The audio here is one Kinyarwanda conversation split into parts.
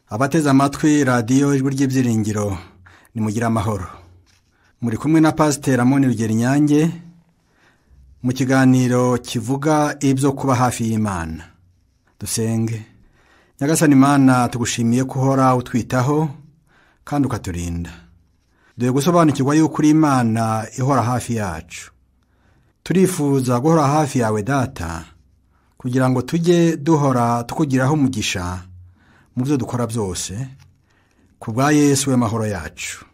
Abateze amatwi radiyo Ijwi ry'Ibyiringiro, nimugire amahoro. Muri kumwe na Pasiteri Amoni Rugerinyange mu kiganiro kivuga ibyo kuba hafi y'Imana. Dusenge. Nyagasani Imana, tugushimiye ko uhora utwitaho kandi ukaturinda. Dore gusobanukirwa yuko uri Imana ihora hafi yacu. Turifuza guhora hafi yawe Data, kugira ngo tujye duhora tukugiraho umugisha mu byo dukora byose, ku bwa Yesu we mahoro yacu.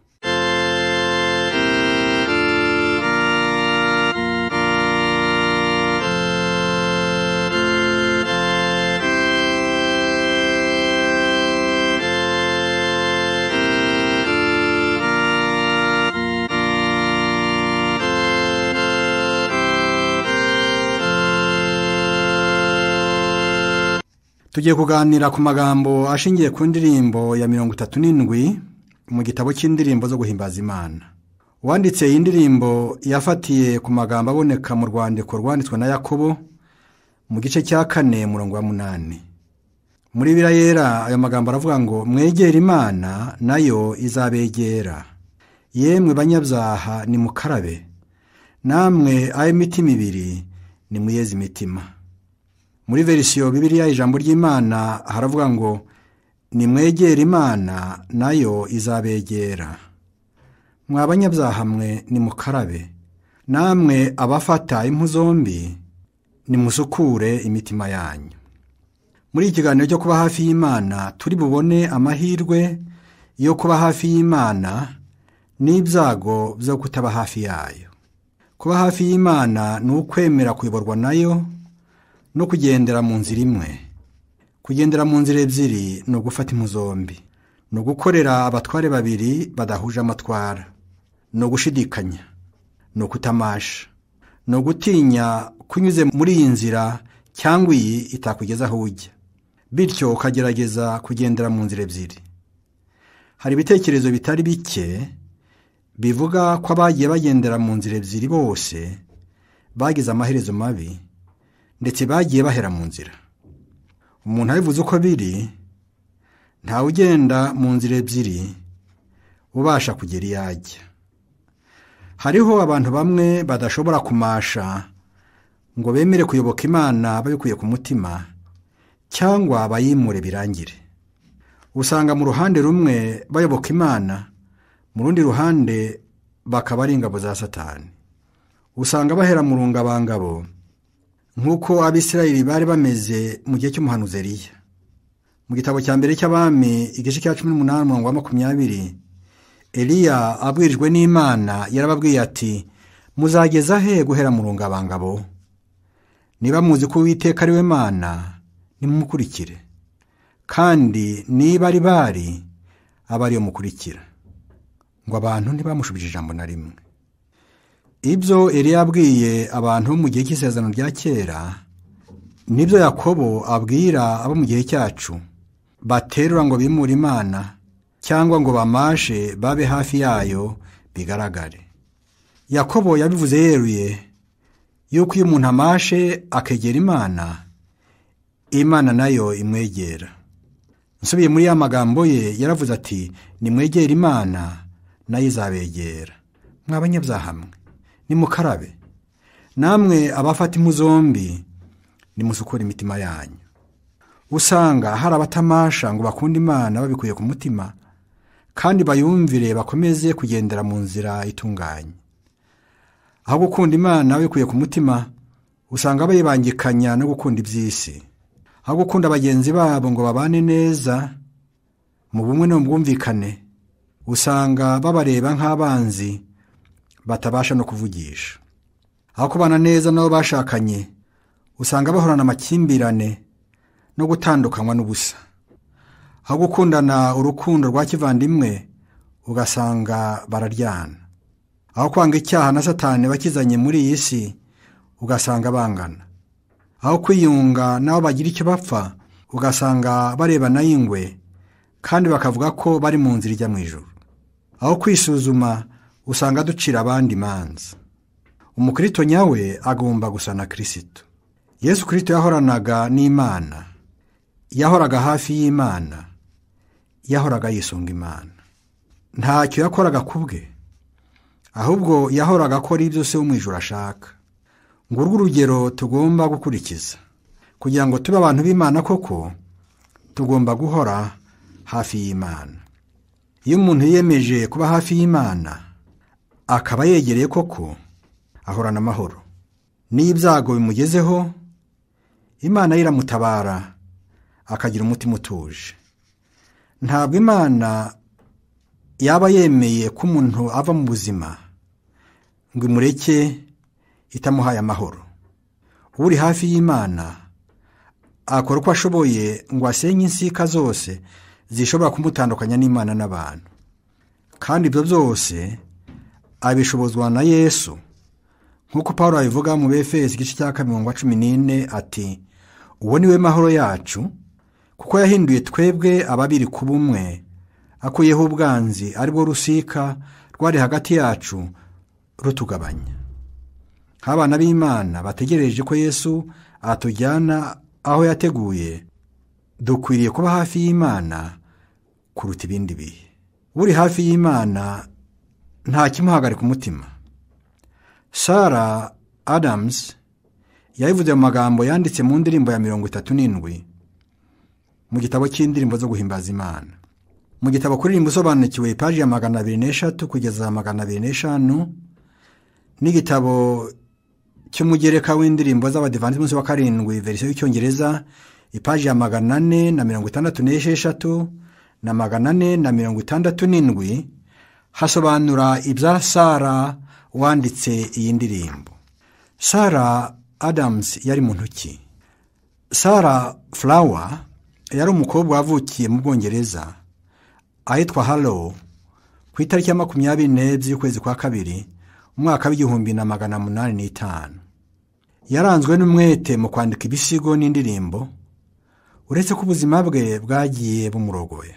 Tugiye kuganira ku magambo ashingiye ku ndirimbo ya 37 mu gitabo cy'indirimbo zo guhimbaza Imana. Uwanditse iyi ndirimbo yafatiye ku magambo aboneka mu rwandiko rwanditswe na Yakobo mu gice cya 4 murongo wa 8. Muri Bibiliya Yera ayo magambo aravuga ngo: mwegere Imana nayo izabegera. Yemwe banyabyaha nimukarabe, namwe ay'imitima ibiri nimuyeze imitima. Muri verisiyo Bibiliya Ijambo ry'Imana haravuga ngo: nimwegere Imana nayo izabegera. Mwa banyabyaha mwe nimukarabe, namwe abafata impu zombi nimusukure imitima yanyu. Muri iki kiganiro cyo kuba hafi y'Imana turi bubone amahirwe yo kuba hafi y'Imana n'ibyago byo kutaba hafi yayo. Kuba hafi y'Imana ni ukwemera kuyoborwa nayo no kugendera mu nzira imwe. Kugendera mu nzira ebyiri ni ugufata impu zombi, ni ugukorera abatware babiri badahuje amatwara, ni ugushidikanya, ni ukutamasha, ni ugutinya kunyuze muri iyi nzira cyangwa iyi itakugeza aho ujya, bityo ukagerageza kugendera mu nzira ebyiri. Hari ibitekerezo bitari bike bivuga ko abagiye bagendera mu nzira ebyiri bose bagize amaherezo mabi, ndetse bagiye bahera mu nzira. Umuntu abivuze uko biri, ntawe ugenda mu nzira ebyiri ubasha kugera iyo ajya. Hariho abantu bamwe badashobora kumasha ngo bemere kuyoboka Imana babikuye ku mutima, cyangwa bayimure birangire. Usanga mu ruhande rumwe bayoboka Imana, mu rundi ruhande bakaba ari ingabo za Satani. Usanga bahera mu rungabangabo nk'uko Abisirayeli bari bameze mu gihe cy'umuhanuzi Eliya. Mu gitabo cya mbere cy'Abami igice cya 18 umurongo wa 20, Eliya abwirijwe n'Imana yarababwiye ati: muzageza he guhera mu rungabangabo? Niba muzi ko Uwiteka ari we Mana, nimumukurikire, kandi niba ari bari aba ariyo mukurikira. Ngo abantu ntibamushubije ijambo na rimwe. Ibyo Eliya abwiye abantu mu gihe cy'isezerano rya kera nibyo Yakobo abwira abo mu gihe cyacu baterura ngo bimure Imana cyangwa ngo bamashe babe hafi yayo bigaragare. Yakobo yabivuze yeruye yuko iyo umuntu amashe akegera Imana, Imana nayo imwegera. Nsubiye muri ya magambo ye yaravuze ati: nimwegere Imana nayo izabegera. Mwa banyabyaha mwe nimukarabe, namwe abafata impu zombi nimusukure imitima yanyu. Usanga hari abatamasha ngo bakunde Imana babikuye ku mutima, kandi bayumvire bakomeze kugendera mu nzira itunganye. Aho gukunda Imana babikuye ku mutima, usanga bayibangikanya no gukunda iby'isi. Aho gukunda bagenzi babo ngo babane neza mu bumwe no mu bwumvikane, usanga babareba nk'abanzi batabasha no kuvugisha. Aho kubana neza nabo bashakanye, usanga bahorana amakimbirane no gutandukanywa n'ubusa. Aho gukundana urukundo rwa kivandimwe, ugasanga bararyana. Aho kwanga icyaha na Satani bakizanye muri iyi si, ugasanga bangana. Aho kwiyunga nabo bagira icyo bapfa, ugasanga barebana y'ingwe kandi bakavuga ko bari mu nzira ijya mu ijuru. Aho kwisuzuma, usanga ducira abandi imanza. Umukristo nyawe agomba gusa na Kristo. Yesu Kristo yahoranaga n'Imana, yahoraga hafi y'Imana, Yahoraga yisunga Imana. Ntacyo yakoraga ku bwe, ahubwo yahoraga akora ibyo Se wo mu ijuru ashaka. Ngurwo urugero tugomba gukurikiza. Kugira ngo tube abantu b'Imana koko, tugomba guhora hafi y'Imana. Iyo umuntu yiyemeje kuba hafi y'Imana, akaba yegereye koko, ahorana amahoro. N'iyo ibyago bimugezeho, Imana iramutabara, akagira umutima utuje. Ntabwo Imana yaba yemeye ko umuntu ava mu buzima ngo imureke itamuhaye amahoro. Uri hafi y'Imana akora uko ashoboye ngo asenye insika zose zishobora kumutandukanya n'Imana n'abantu. Kandi ibyo byose abishobozwa na Yesu, nk'uko Pawulo abivuga mu Befeso igice cya 2:14 ati: uwo ni we mahoro yacu, kuko yahinduye twebwe ababiri kuba umwe, akuyeho ubwanzi ari bwo rusika rwari hagati yacu rutugabanya. Nk'abana b'Imana bategereje ko Yesu atujyana aho yateguye, dukwiriye kuba hafi y'Imana kuruta ibindi bihe. Uri hafi y'Imana nta kimuhagarika umutima. Sarah Adams yabivuze mu magambo yanditse mu ndirimbo ya 37 mu gitabo cy'indirimbo zo guhimbaza Imana. Mu gitabo Kuririmba Usobanukiwe ipaji ya 203 kugeza 205, n'igitabo cy'umugereka w'indirimbo z'Abadivantisiti umunsi wa 7 verisiyo y'Icyongereza ipaji ya 466 na 467, hasobanura ibya Sara wanditse iyi ndirimbo. Sarah Adams yari muntu ki? Sarah Flower yari umukobwa wavukiye mu Bwongereza ahitwa Harrow ku itariki ya 22 y'ukwezi kwa 2 umwaka w'1805. Yaranzwe n'umwete mu kwandika ibisigo n'indirimbo, uretse ko ubuzima bwe bwagiye bumurogoye.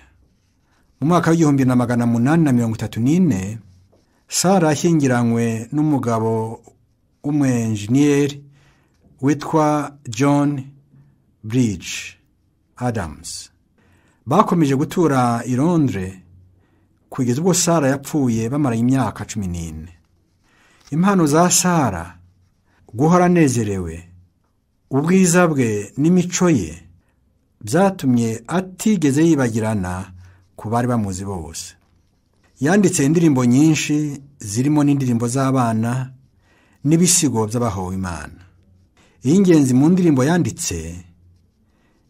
Mu mwaka w'1834 Sarah ashyingiranywe n'umugabo w'umwenjeniyeri witwa John Bridge Adams. Bakomeje gutura i Londres kugeza ubwo Sarah yapfuye bamara imyaka 14. Impano za Sarah, guhora anezerewe, ubwiza bwe n'imico ye byatumye atigeze yibagirana ku bari bamuzi bose. Yanditse indirimbo nyinshi zirimo n'indirimbo z'abana n'ibisigo by'abahowe Imana. Iy'ingenzi mu ndirimbo yanditse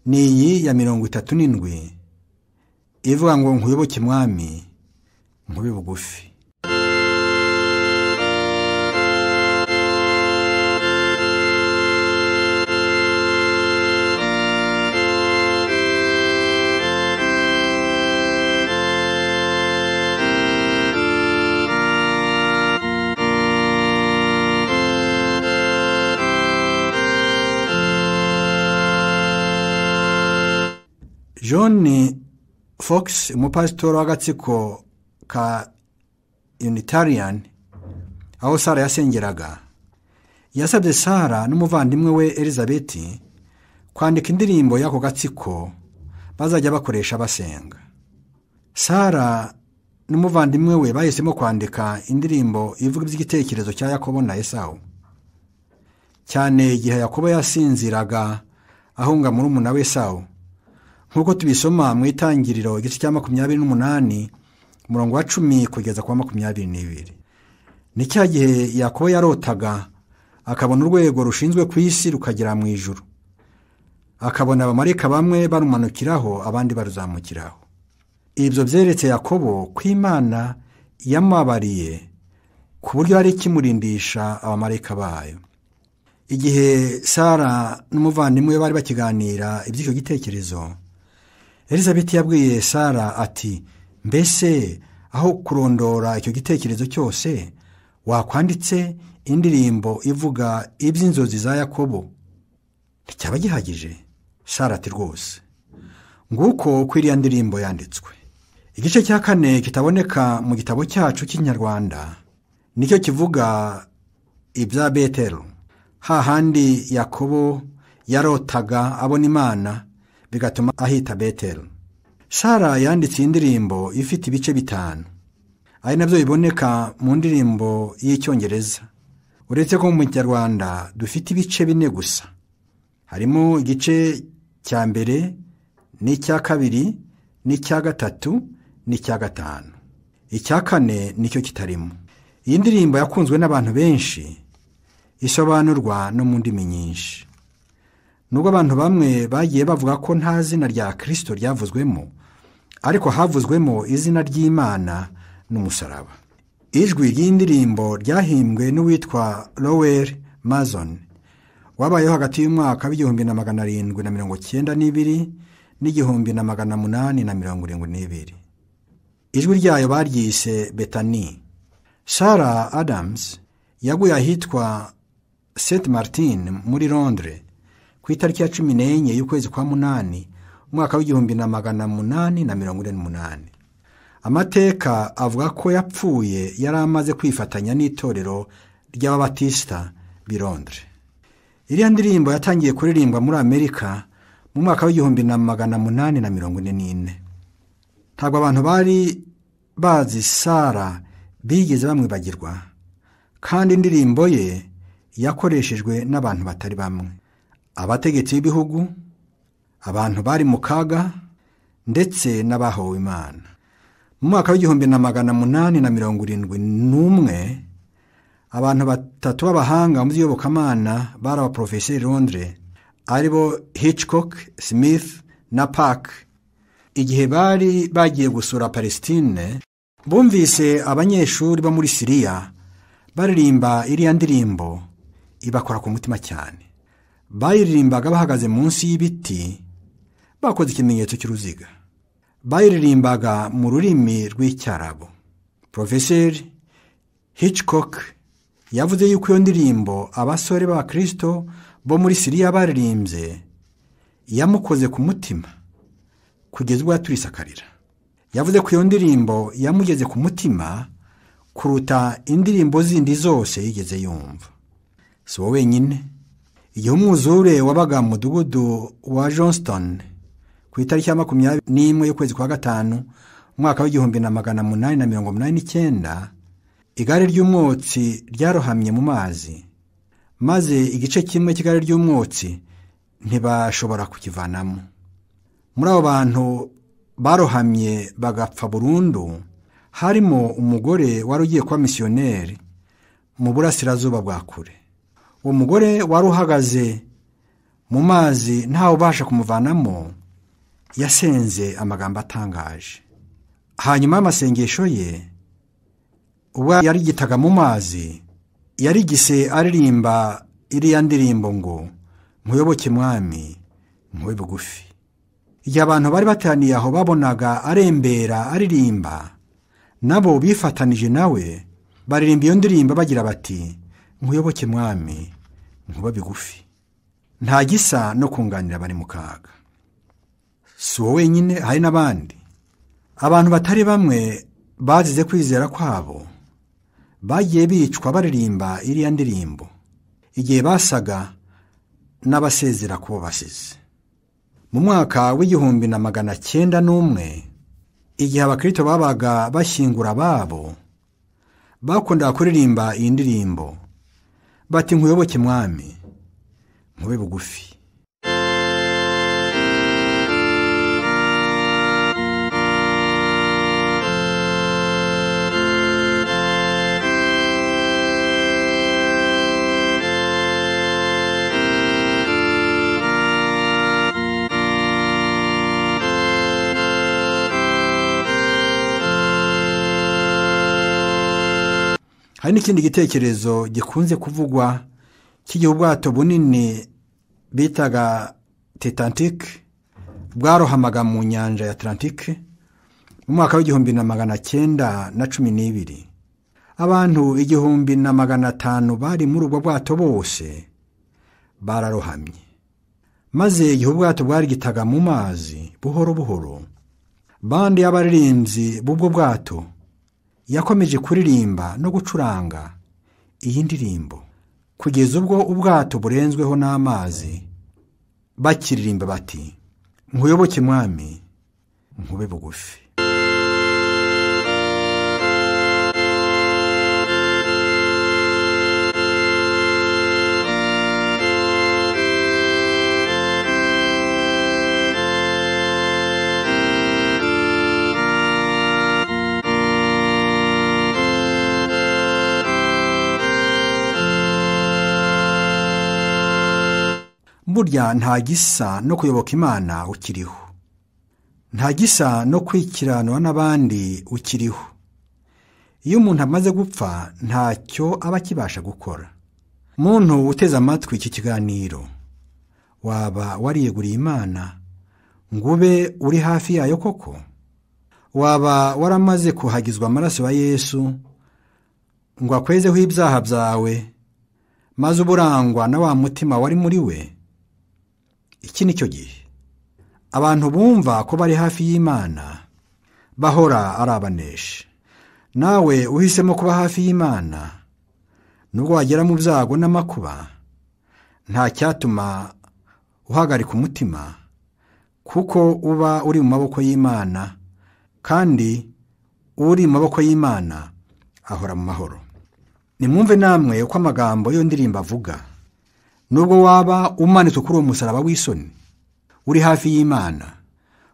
ni iyi ya 37 ivuga ngo nkuyoboke Mwami nkube bugufi. John Fox, umupasitori w'agatsiko ka Unitarian aho Sarah yasengeraga, yasabye Sarah n'umuvandimwe we Elizabeth kwandika indirimbo y'ako gatsiko bazajya bakoresha basenga. Sarah n'umuvandimwe we bahisemo kwandika indirimbo ivuga iby'igitekerezo cya Yakobo na Esawu, cyane igihe Yakobo yasinziraga ahunga murumuna we Esawu, nk'uko tubisoma mu Itangiriro igice cya 28 umurongo wa 10 kugeza kwa 22. Ni cya gihe Yakobo yarotaga akabona urwego rushinzwe ku isi rukagera mu ijuru, akabona abamarayika bamwe barumanukiraho abandi baruzamukiraho. Ibyo byeretse Yakobo ko Imana yamubabariye ku buryo ari kimurindisha abamarayika bayo. Igihe Sarah n'umuvandimwe we bari bakiganira iby'icyo gitekerezo, Elizabeth yabwiye Sarah ati: mbese aho kurondora icyo gitekerezo cyose wakwanditse indirimbo ivuga iby'inzozi za Yakobo, nticyaba gihagije? Sarah ati: rwose. Nguko uko iriya ndirimbo yanditswe. Igice cya 4 kitaboneka mu gitabo cyacu cy'Ikinyarwanda nicyo kivuga ibya Beteli, hahandi Yakobo yarotaga abona Imana bigatuma ahita Beteli. Sara yanditse indirimbo ifite ibice 5, ari nabyo biboneka mu ndirimbo y'Icyongereza. Uretse ko mu Kinyarwanda dufite ibice 4 gusa. Harimo igice cya mbere n'icya kabiri n'icya gatatu n'icya gatanu. Icya kane nicyo kitarimo. Iyi ndirimbo yakunzwe n'abantu benshi, isobanurwa no mu ndimi nyinshi. Nubwo abantu bamwe bagiye bavuga ko nta zina rya Kristo ryavuzwemo, ariko havuzwemo izina ry'Imana n'umusaraba. Ijwi ry'indirimbo ryahimbwe n'uwitwa Lowell Mason, wabayeho hagati y'umwaka w'1792 n'1872. Ijwi ryayo baryise Bethany. Sarah Adams yaguye ahitwa St Martin muri Londres ku itariki ya 14 y'ukwezi kwa 8 umwaka w'1848. Amateka avuga ko yapfuye yari amaze kwifatanya n'itorero ry'Ababatista b'i Londres. Iriya ndirimbo yatangiye kuririmbwa muri Amerika mu mwaka w'1844. Ntabwo abantu bari bazi Sara bigeze bamwibagirwa, kandi indirimbo ye yakoreshejwe n'abantu batari bamwe, abategetsi b'ibihugu, abantu bari mu kaga, ndetse n'abahowe Imana. Mu mwaka w'1871 abantu batatu b'abahanga mu by'iyobokamana bari abaprofeseri Londres, aribo Hitchcock, Smith na Park. Igihe bari bagiye gusura Palestine, bumvise abanyeshuri bo muri Siriya baririmba iriya ndirimbo, ibakora ku mutima cyane. Bayiririmbaga bahagaze munsi y'ibiti, bakoze ikimenyetso cy'uruziga. Bayiririmbaga mu rurimi rw'Icyarabu. Profeseri Hitchcock yavuze yuko iyo ndirimbo abasore b'Abakristo bo muri Siriya baririmbye yamukoze ku mutima kugeza ubwo yaturisakarira. Yavuze ko iyo ndirimbo yamugeze ku mutima kuruta indirimbo zindi zose yigeze yumva. Si wowe wenyine. Igihe umwuzure wabaga mu mudugudu wa Johnston ku itariki ya 21 y'ukwezi kwa 5 umwaka w'1889, igare ry'umwotsi ryarohamye mu mazi, maze igice kimwe cy'igare ry'umwotsi ntibashobora kukivanamo. Muri abo bantu barohamye bagapfa burundu harimo umugore wari ugiye kuba misiyoneri mu burasirazuba bwa kure. Uwo mugore wari uhagaze mu mazi ntawe ubasha kumuvanamo, yasenze amagambo atangaje. Hanyuma y'amasengesho ye, ubwo yarigitaga mu mazi, yarigise aririmba iriya ndirimbo ngo nkuyoboke mwami nkube bugufi. Igihe abantu bari bateraniye aho babonaga arembera aririmba, nabo bifatanije nawe baririmba iyo ndirimbo bagira bati nkuyoboke mwami nkuba bigufi. Nta gisa no kunganira bari mu kaga. Si wowe wenyine, hari n'abandi. Abantu batari bamwe bazize kwizera kwabo bagiye bicwa baririmba iriya ndirimbo igihe basaga n'abasezera kubo basize. Mu mwaka w'1901, igihe abakristo babaga bashyingura babo, bakundaga kuririmba iyi ndirimbo bati nkuyoboke mwami nkube bugufi. Hari n'ikindi gitekerezo gikunze kuvugwa cy'igihe ubwato bunini bitaga Titanic bwarohamaga mu nyanja ya Atlantic mu mwaka w'1912. Abantu 1500 bari muri ubwo bwato bose bararohamye. Maze igihe ubwato bwarigitaga mu mazi buhoro buhoro, bandi y'abaririmbyi b'ubwo bwato yakomeje kuririmba no gucuranga iyi ndirimbo kugeza ubwo ubwato burenzweho n'amazi, bakiririmba bati nkuyoboke mwami nkube bugufi. Burya nta gisa no kuyoboka Imana ukiriho, nta gisa no kwikiranwa n'abandi ukiriho. Iyo umuntu amaze gupfa ntacyo aba akibasha gukora. Muntu uteze amatwi iki kiganiro, waba wariyeguriye Imana ngo ube uri hafi yayo koko? Waba waramaze kuhagizwa amaraso ya Yesu ngo akwezeho ibyaha byawe, maze uburangwa na wa mutima wari muri we? Iki ni cyo gihe abantu bumva ko bari hafi y'Imana bahora ari abaneshi. Nawe uhisemo kuba hafi y'Imana, nubwo wagera mu byago n'amakuba, nta cyatuma uhagarika umutima, kuko uba uri mu maboko y'Imana, kandi uri mu maboko y'Imana ahora mu mahoro. Nimwumve namwe uko amagambo y'iyo ndirimbo avuga. Nubwo waba umanitswe kuri uwo musaraba w'isoni, uri hafi y'Imana,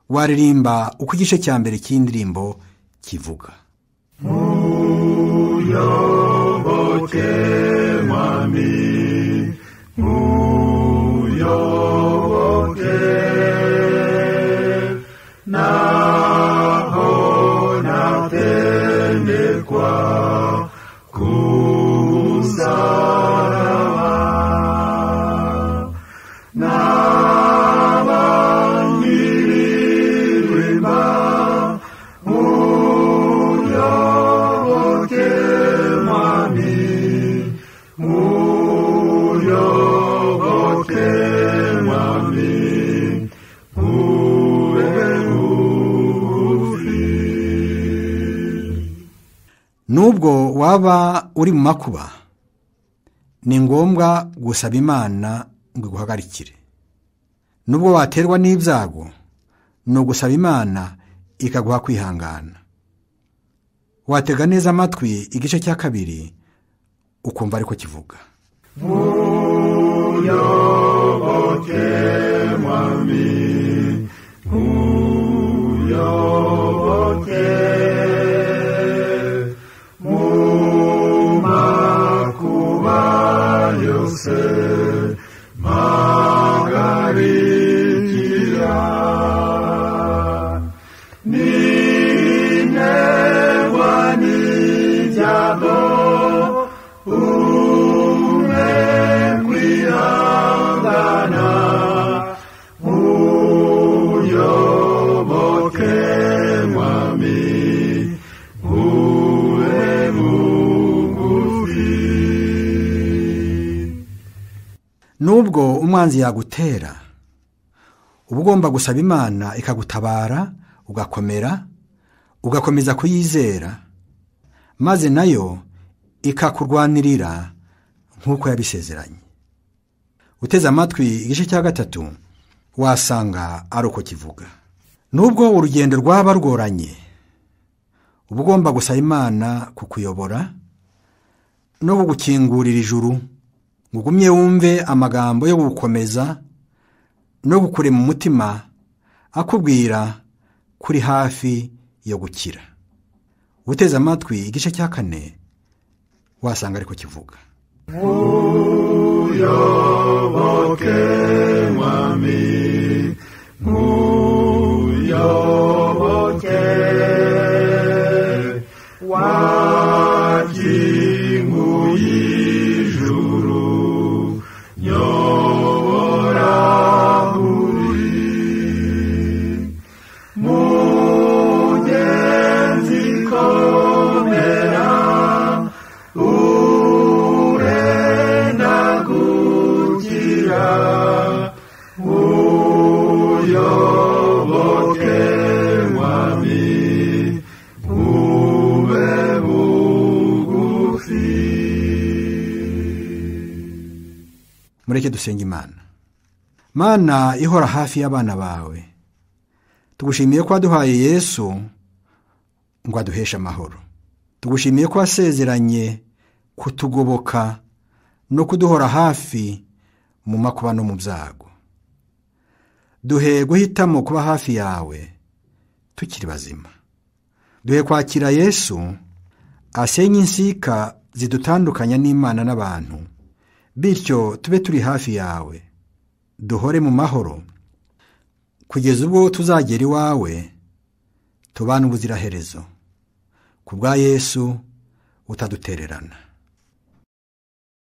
waririmba uko igice cya mbere cy'indirimbo kivuga. Muyoboke mwami, muyoboke, naho natendekwa ku musaraba, n'abanyirima, muyoboke mwami, muyoboke mwami, ube bugufi. Nubwo waba uri mu makuba, ni ngombwa gusaba Imana ngo iguhagarikire. Nubwo waterwa n'ibyago, ni ugusaba Imana ikaguha kwihangana. Watega neza amatwi igice cya kabiri ukumva ariko kivuga. Muyoboke mwami, muyoboke, mu makuba yose mpagarikira, ninegwa n'ibyago, umpe kwihangana, muyoboke mwami, ube bugufi. Nubwo umwanzi yagutera, uba ugomba gusaba Imana ikagutabara, ugakomera, ugakomeza kuyizera, maze nayo ikakurwanirira nk'uko yabisezeranye. Uteze amatwi igice cya gatatu wasanga ari uko kivuga. Nubwo urugendo rwaba rugoranye, uba ugomba gusaba Imana kukuyobora no kugukingurira ijuru, ngo ugumye wumve amagambo yo gukomeza no gukurema umutima, akubwira kuri hafi yo gukira. Uteze amatwi igice cya kane wasanga ariko kivuga. Muyoboke mwami, muyoboke, wakinguye ijuru, nyobora uri mugenzi komera, urenda gukira, muyoboke mwami, ube bugufi. Mureke dusenge Imana. Mana ihora hafi y'abana bawe, Tugushimiye ko waduhaye Yesu ngo aduheshe amahoro. Tugushimiye ko wasezeranye kutugoboka no kuduhora hafi mu makuba no mu byago. Duhe guhitamo kuba hafi yawe tukiri bazima. Duhe kwakira Yesu asenye insika zidutandukanya n'Imana n'abantu, bityo tube turi hafi yawe, duhore mu mahoro kugeza ubwo tuzagera iwawe, tubane ubuziraherezo ku bwa Yesu utadutererana.